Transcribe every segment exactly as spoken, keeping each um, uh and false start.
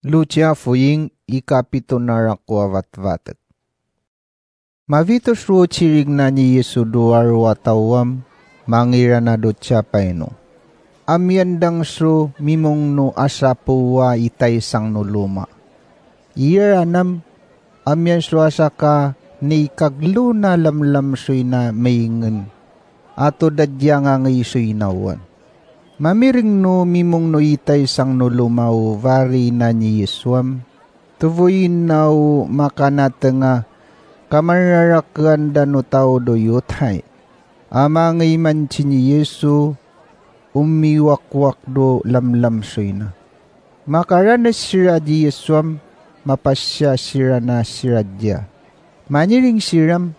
Lucia foying, ikapito na rako a vatvatek. Mavitos ro ciring na ni Yisu do aroa taw am, mangiran na do capaino. Amiyan dang so mimong no asapowa i taysang no loma. Iyaran am, amiyan so asaka ne ikaglo na lamlam so ina maingen. Ato da diyangangay so inawan. Mamiring no mimong no i taysang no loma o varey na ni Yisu am. Tovoyin na o makanatenga kamararakean da no taw do Yotay. A mangey mancin ni Yisu, omiwakwak do lamlam so ina. Makaranes sira di Yisu am, mapasiya sira na sira diya. Maniring siram,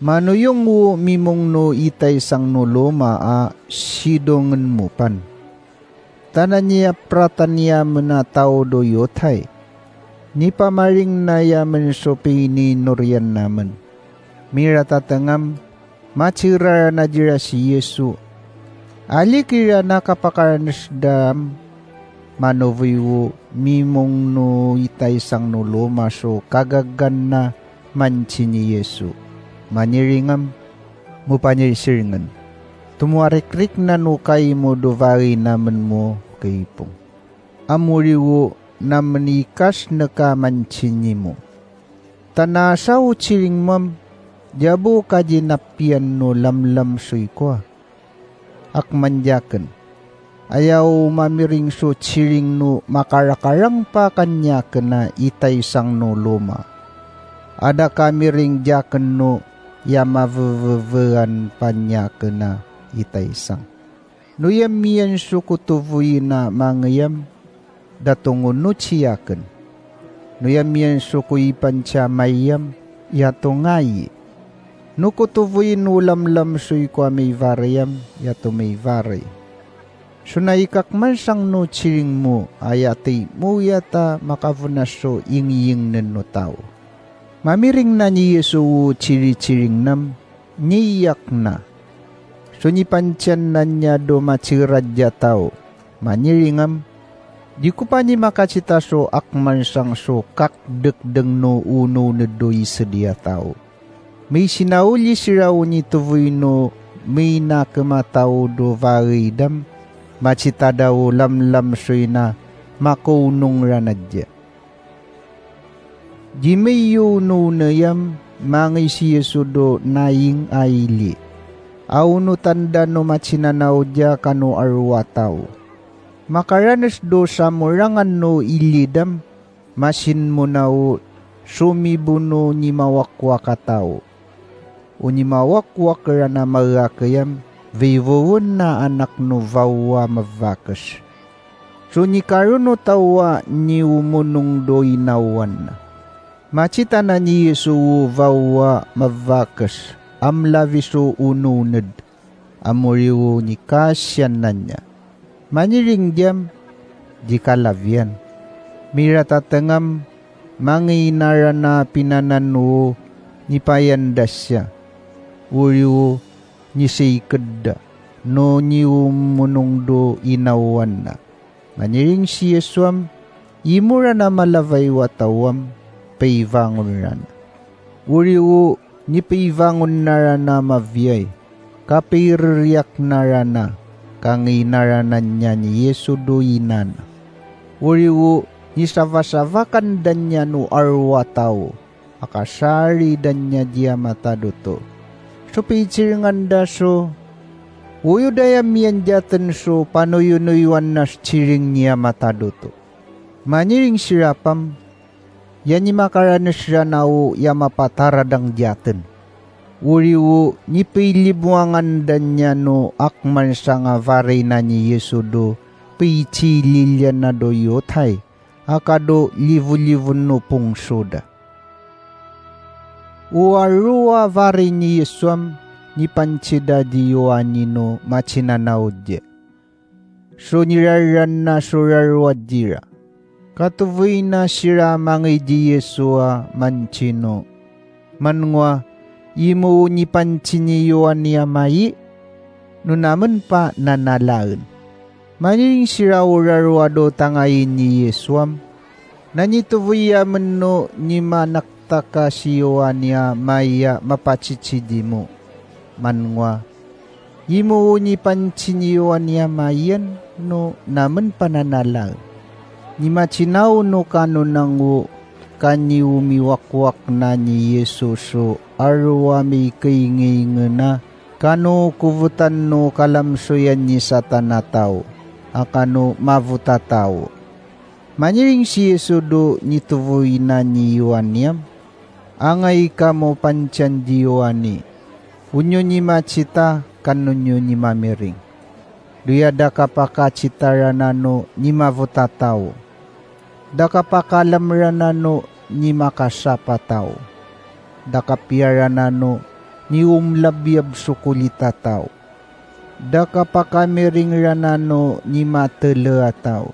manoyong o mimong no i taysang no loma a sidongen mo pan. Tananiya prataniya men a taw do Yotay. Nipamaring na ya men so pininoryan na men. Miratateng am, macirara na dira si Yisu. Alikira na kapakaranes da am, manovoy o mimong no i taysang no loma so kagagan na mancin ni Yisu. Maniring am, mopanirsirngen. Tomoarikrik na no kaimo do varey na men mo kaipong. Amoriwo na men ikas neka mancin ni mo. Tana asa o ciring mo am, diyabo kajinapian no lamlam so ikowa. Ak manjaken. Aya o mamiring so ciring no makarakarang pa kaniyaken a i taysang no loma. Ada kamiring jaken no ya mavevevean pa niyaken a i taysang. No yamiyan so kotovoyin a mangey am, da tongo no ciyaken. No yamiyan so koipan ca mayam, ya tongayi. No kotovoyin o lamlam so ikowa maivarey am, ya tomaivarey. So na ikakmansang no ciring mo, aya tey mo ya ta makavena so ingiyingnen no taw. Mamiring na ni Yisu o ciriciring nam, niyak na. So nipanciyan na niya do macirad ya taw. Maniring am, di ko pa ni makacita so akmansang so kakdekdeng no ononed do isediya taw. Maisinaoli sira o nitovoy no mainakema taw do varey dam, macita da o lamlam so ina makaonong ran a diya. Di maiyo no oney am, mangey si Yisu do naying a ili. Aw no tanda no macinanaw diya kano arowa taw. Makaranes do samorangan no ili dam, masin mo na o somibo no nimawakwak a taw. O nimawakwak ran a marakey am, veivowen na anak no vawa mavakes. So nikaron o taw a niomonong do inawan na. Macita na ni Yisu o vawa mavakes, amlavi so ononed. Amoriwo nikasiyan na niya. Maniring diyam, di kalavian. Miratateng am, mangey na ran a pinanan o nipayandas ya. Oriwo niseyked da, no niomonong do inawan na. Maniring si Yisu am, imo ran a malavay wa taw am, peivangon ran. Oriwo nipeivangon na ran a maviyay, kapeireriyak na ran a, kangey na ran a niyan ni Yisu do inan. Oriwo nisavasavakan da niyan o arowa taw, akasari da niya diya matadoto. So peiciringan da so, oyo da yamiyan diyaten so panoyonoyoan na so ciring niya matadoto. Maniring sira pam, ya nimakaranes ran a o ya mapataradang diyaten. Oriwo nipeilibongan da niyan o akmansang a varey na ni Yisu do, peicililian na do Yotay, aka do livolivo no pongso da. O arowa varey ni Yisu am, nipancida di Yoani no macinanaw diya. So niraran na so rarowa dira. Katovoy na sira mangey di Yisu a mancino. Mangwa, imo o nipancini Yoani a mayi, no namen pa nanalaen. Maniring sira o rarowa do tangayin ni Yisu am, Na nyi tuvuy amen no nyi manaktak a si Yoane a maiya mapacicidi mo. Mangwa, imo o nyi pancini Yoane a maiyan no namen pananalaen. Nyi macinaw no kanonang o, ka nyi omiwakwak na nyi Yesu so aro a meikeingeingena, kano kovetan no kalamsoyan nyi satan a taw, a kano mavot a taw. Manyiring si Yesu do nyi tuvuy na nyi Yoane am, angay kamo pancian di Yoane. Onyo nyi macita, kan onyo nyi mamiring. Do iya da kapakacita ran ano nyi mavot a taw. Da kapakalam ran ano nyi makasap a taw. Da kapiya ran ano nyi omlabyab so kolit a taw. Da kapakamiring ran ano nyi matele a taw.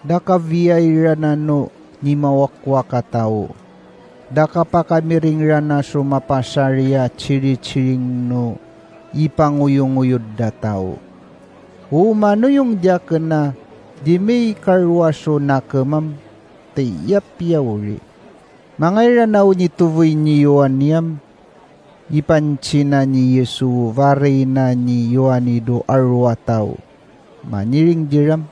Da kaviyai ran ano nyi mawakwak a taw. Da kapakamiring ran a so mapasari a ciriciring no ipangoyongoyod a taw. O manoyong di aken a di meikarowa so nakem am, te iya piya ori. Mangairan a o nyi tuvuy nyi Yoane am, ipancina nyi Yesu o varey na nyi Yoane do aro a taw. Manyiring diram,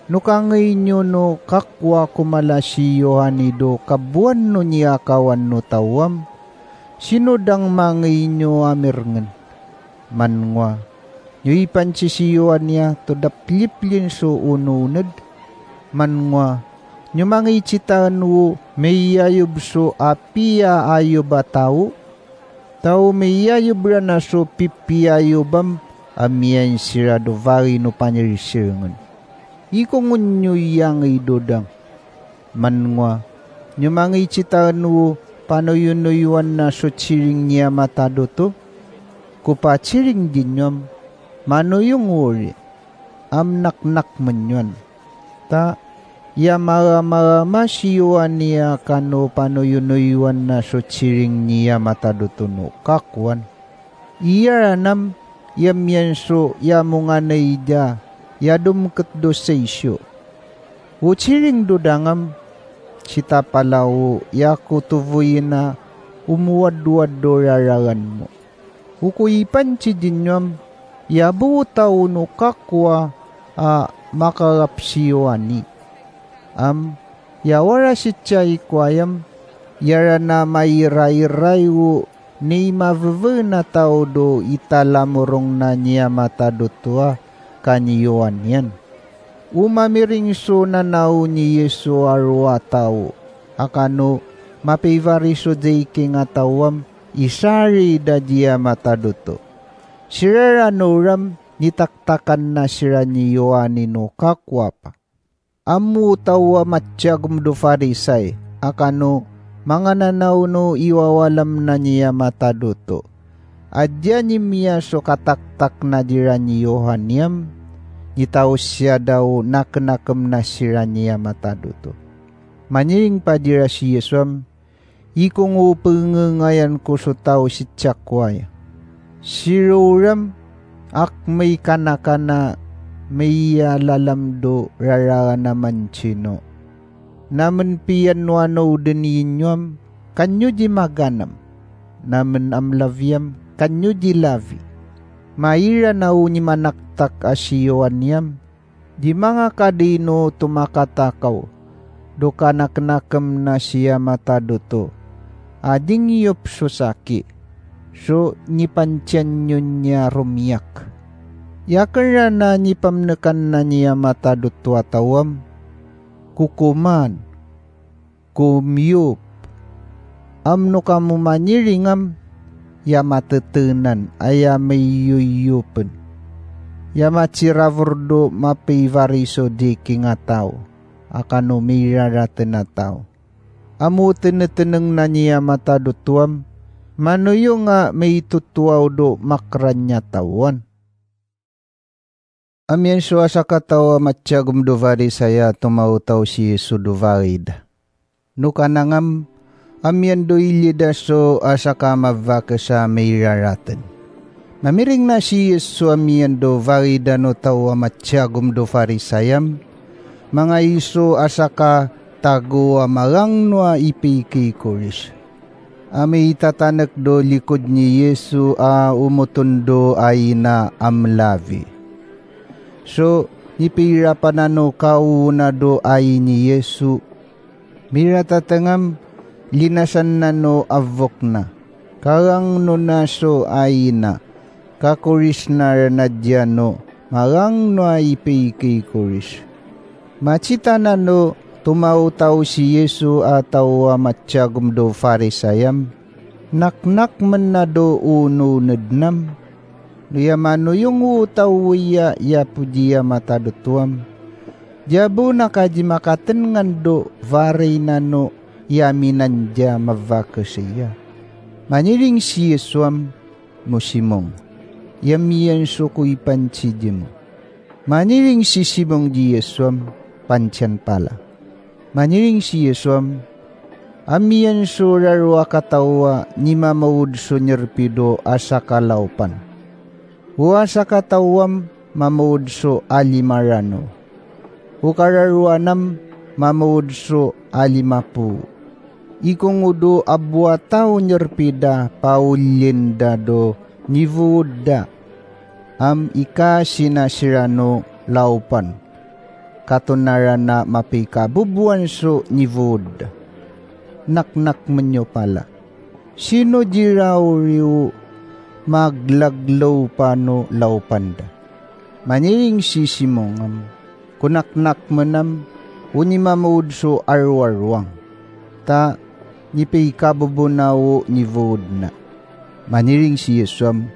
no kangei nyo no kakowa ko mala si Yoane do kaboan no nyi akawan no taw am, sino dang mangei nyo a mirengen. Mangwa, nyo ipanci si Yoane a to da pilipilin so ono oned. Mangwa, nyo mangei citaen o meiyayob so apiya ayob a taw. Taw meiyayob ran a so pipiyayob am, a miyansira do varey no panyirisirengen. Ikongon nyo iyangey do dang. Mangwa, nyo mangei citaen o panoyonoyoan na so ciring nyi a matad oto. Ko paciring di nyo am, manoyong ori, am naknak menyoan. Ta, iya maramarama si Yoane a kano panoyonoyoan na so ciring nyi a matad oto no kakowan. Iya ran am, iya miyanso, iya monganay da, iya domket do saiso. O ciring do dang am, sitapala o iya ko tuvuyen a omowadowad do rararan mo. O ko ipanci di nyo am, iya bo o taw no kakowa a makarap si Yoane. Am, iya wara sitiyai ko ayam, iya ran a mairairay o nei maveveen a taw do italamorong na nyi a matad oto a, ka nyi Yoane an. O mamiring so nanao nyi Yesu aro a taw, a kano mapeivari so deiking a taw am, isari da di a matad oto. Sirara no ram, nitaktakan na sira nyi Yoane no kakowa pa. Amo taw a matiyagom do Farisai, a kano mangananao no iwawalam na nyi a matad oto. A diya nyi miya so kataktak na dira nyi Yohane am, nyi taw siya da o nakenakem na sira nyi a matad oto. Manyiring pa dira si Yesu am, ikong o pengengayan ko so taw sitiyako aya. Siro ram, ak meikanakana, meiyalalam do raraan a mancino. Namen piyanowanow den inyo am, kan nyo di maganam. Namen amlavi am, kan nyo di lavi. Maira na o nyi manaktak a si Yohane am, di mangakadi no tomakatakaw do kanakenakem na si a matad oto, a di ngiyop so saki, so nyi panciyan nyo niya romiyak. Yaken ra na nyi pamnekan na nyi a matad oto a taw am, kokoman, komiyop. Am no kamo manyiring am, ya matetenan, a ya meiyoiyopen. Ya maciravor do mapeivari so deiking a taw, a kano meiraraten a taw. Amo teneteneng na nyi a matad oto am, manoyong a meitotoaw do makeran nyatawan. Amiyan so asaka taw a matiyagom do Farisai a tomaotaw si Yesu do varey da. Nokanang am, amiyan do ilye da so asaka mavakes a meiraraten. Mamiring na si Yesu amiyan do varey da no taw a matiyagom do Farisai am, mangaiso asaka tago a marangno a ipeikikoris. Ami itatanek do likod ni Yesu a omoton do aina a mlabi. So nipeirapan nano kaoona do ai ni Yesu. Miratatengan, linasan nano a vokna. Karangno na so aina. Kakoris na ranadya no, marangno a ipeikikoris. Macita nano tomaotao si Yesu a taw a macagom do Farisayam. Naknakmen na do onooned nam. Noya manoyong o taw iya, iya podi a mata do toam. Jabo na kaji makatengan do varay nano iya minandya mavakes iya. Maniring si Yesu am, mo Simong. Iya miyan so ko ipanci jemo. Maniring si Simong ji Yesu am, pancian pala. Maniring si Yesu am, amiyan so raro a kataw a nyi mamaod so nyerpido a saka laopan. O a saka taw am mamaod so a lima rano. O kararoan am mamaod so a lima po. Ikongodo a bo a taw nyerpida paolyen da do nyivood da. Am ika sina sirano laopan. Kato na rana mapeikaboboan so nyivood da. Naknakmen yo pala. Sino ji raori o maglaglaopan o laopan da. Maniring si Simong am. Ko naknakmen am, o nyi mamaod so aroaroang. Ta nyi peikabobo na o nyivood na. Maniring si Yesu am,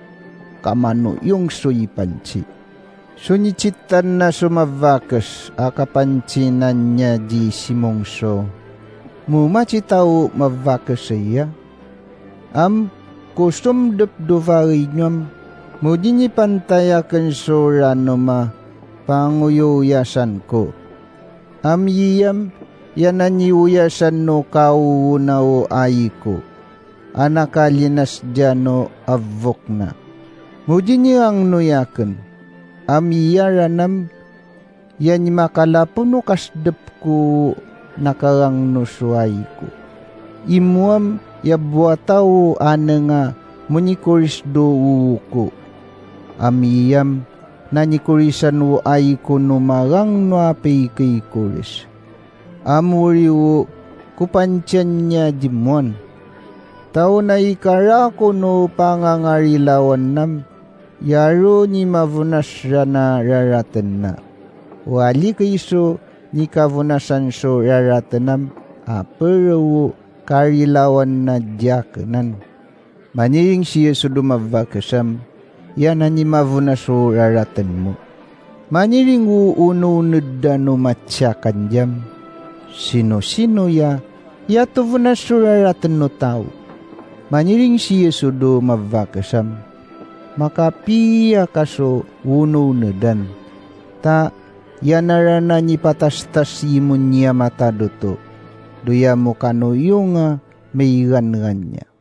kamanoyong so ipanci. So nyi citan na so mavakes a kapancinan niya ji Simong so. Mo macita o mavakes iya. Am, ko somdep do varay niyo am, mo di nyi pantayaken so rano ma pangoyoyasan ko. Am iyam, iya na nyi oyasan no kaoona o ai ko. A na kalinas dya no a vokna. Mo di nyi rangno yaken. Am iya ranam, iya nyi makalapon o kasdep ko na karangno so ai ko. Imo am iya bo a taw a nenga mo nyikoris do o ko. Am iyam na nyikorisan o ai ko no marangno a peikeikoris. Am ori o ko pancian niya jimoan. Taw na ikara ko no pangangarilawan nam. Yaro nyi mavonas rana raraten na. O alikey so nyi kavonasan so raraten am a pereo karilawan na dyakenan. Maniring si Yesu do mavakes am, iya na nyi mavonas o raraten mo. Maniring o onooned da no macakan jam. Sino-sino iya, iya tovonas so raraten no taw. Maniring si Yesu do mavakes am. Makapiya ka so onoonedan. Ta iya na rana nyi patastas imo niya mata doto. Do iya mo kanoyonga meigangan niya.